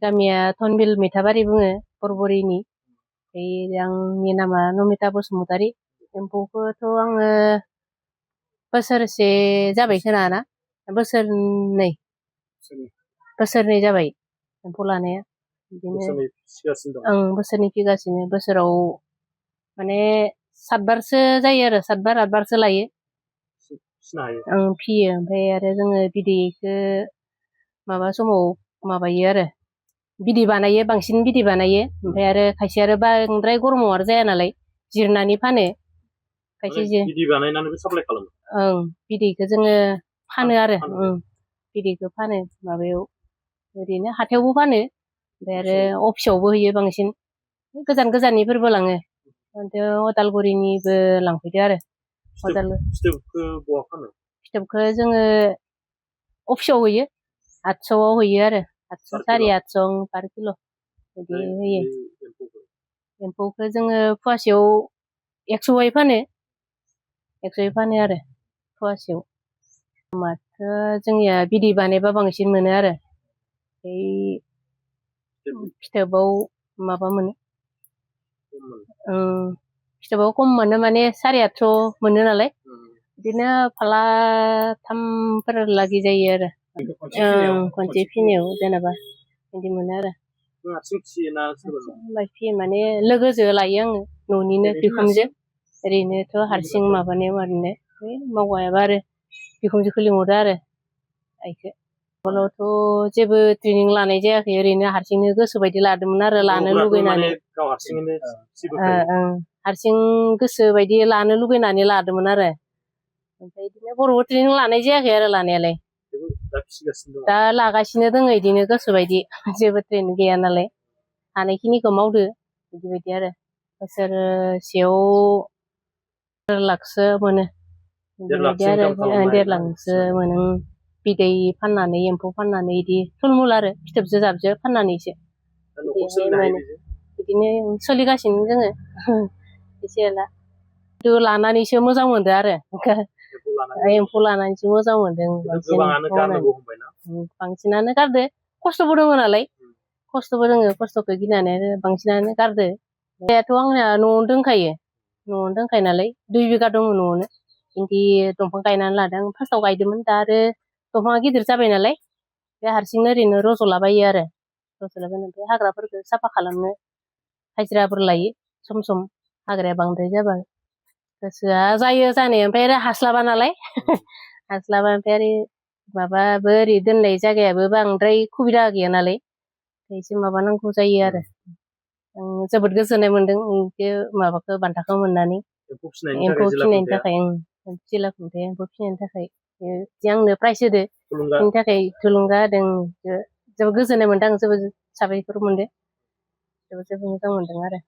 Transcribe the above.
गामिया धनबिल मैथाबारि बुङो बरबरिनि। आंनि नामा नमिता बसुमतारी। एम्फौखौथ' आङो बोसोरसे जाबाय खोमा ना बोसोरनै जाबाय एम्फौ लानाया। बिदिनो बोसोरनै फिगासिनो बोसोराव माने 7 बारसो जायो आरो 7 बार 8 बारसो लायो। फियो ओमफ्राय आरो जोङो बिदैखो माबा समाव माबायो आरो बिदै बानायो, बांसिन बिदै बानायो। ओमफ्राय आरो खायसे आरो बांद्राय गरमाव आरो जाया नालाय जिरनानै फानो। खायसे बिदै बानायनानैबो साप्लाय खालामो। बिदैखौ जोङो फानो आरो बिदैखौ फानो माबायाव ओरैनो हाथायावबो फानो। ओमफ्राय आरो अफिसावबो हैयो बांसिन। गोजान गोजाननिफोरबो लाङो। अदालगुरिनिबो लांफैदो आरो। फिथोबखौ बहा फानो? फिथोबखौ जोङो अफिसाव हैयो, 800आव हैयो आरो 800 850 पार किल' बिदि होयो। एम्फौखौ जोङो फवासेयाव 100 फानो। 100 फानो आरो फवासेयाव। माथो जोंनिया बिदै बानायबा बांसिन मोनो आरो फिथोबाव माबा मोनो। फिथोबाव खम मोनो माने 850 मोनो नालाय। बिदिनो फाला 3फोर लागै जायो आरो खनसे फिनायाव जेनेबा बिदि मोनो आरो। फियो माने लोगोजों लायो आङो न'निनो बिखुनजो। ओरैनोथ' हारसिं माबानायाव ओरैनो मावगायाबा आरो बिखुनजोखौ लिंहरो आरो आइखौ। आगोलावथ' जेबो ट्रेनिं लानाय जायाखै, ओरैनो हारसिंनो गोसोबायदि लादोंमोन आरो लानो लुगैनानै। हारसिं गोसोबायदि लानो लुगैनानै लादोंमोन आरो। ओमफ्राय बिदिनो बर'बो ट्रेनिं लानाय जायाखै आरो लानायालाय। दा लागासिनो दङ बिदिनो गोसोबायदि, जेबो ट्रेनिं गैया नालाय। हानायखिनिखौ मावदो बिदिबायदि आरो। बोसोरसेयाव 1.5 लाखसो मोनो। बिदिबायदि आरो 1.5 लाखसो मोनो। बिदै फाननानै एम्फौ फाननानै बिदि थुलमुल आरो फिथोबजो जाबजो फाननानैसो बिदिनो सोलिगासिनो जोङो एसे एला। लानानैसो मोजां मोनदो आरो एम्फौ लानानैसो मोजां मोनदों। बांसिनानो गारदो, खस्थ'बो दङ नालाय। खस्थ'बो दोङो, खस्थ'खौ गिनानै बांसिनानो गारदो। दाथ' आंनिया न'आवनो दोनखायो। न'आवनो दोनखायो नालाय 2 बिगा दङ न'आवनो। इन्दि दंफां गायनानै लादों। फार्स्टआव गायदोंमोन, दा आरो दंफाङा गिदिर जाबाय नालाय बे हारसिंनो ओरैनो रज'लाबायो आरो। ओमफ्राय हाग्राफोरखौ साफा खालामनो हाजिराफोर लायो सम सम हाग्राया बांद्राय जाबा। गोसोआ जायो जानाया, ओमफ्राय आरो हास्लाबा नालाय हास्लाबा। ओमफ्राय आरो माबाबो ओरै दोननाय जायगायाबो बांद्राय सुबिदा गैया नालाय एसे माबानांगौ जायो आरो। आं जोबोद गोजोननाय मोनदों बे माबाखौ बान्थाखौ मोननानै। एम्फौ फिसिनायनि थाखाय जिल्ला खुंथाया एम्फौ फिसिनायनि थाखाय आंनो प्राइज होदो, बेनि थाखाय थुलुंगा होदों। जोबोद गोजोननाय मोनदों आं, जोबोद साबायखर मोनदों, जोबोद मोजां मोनदों आरो।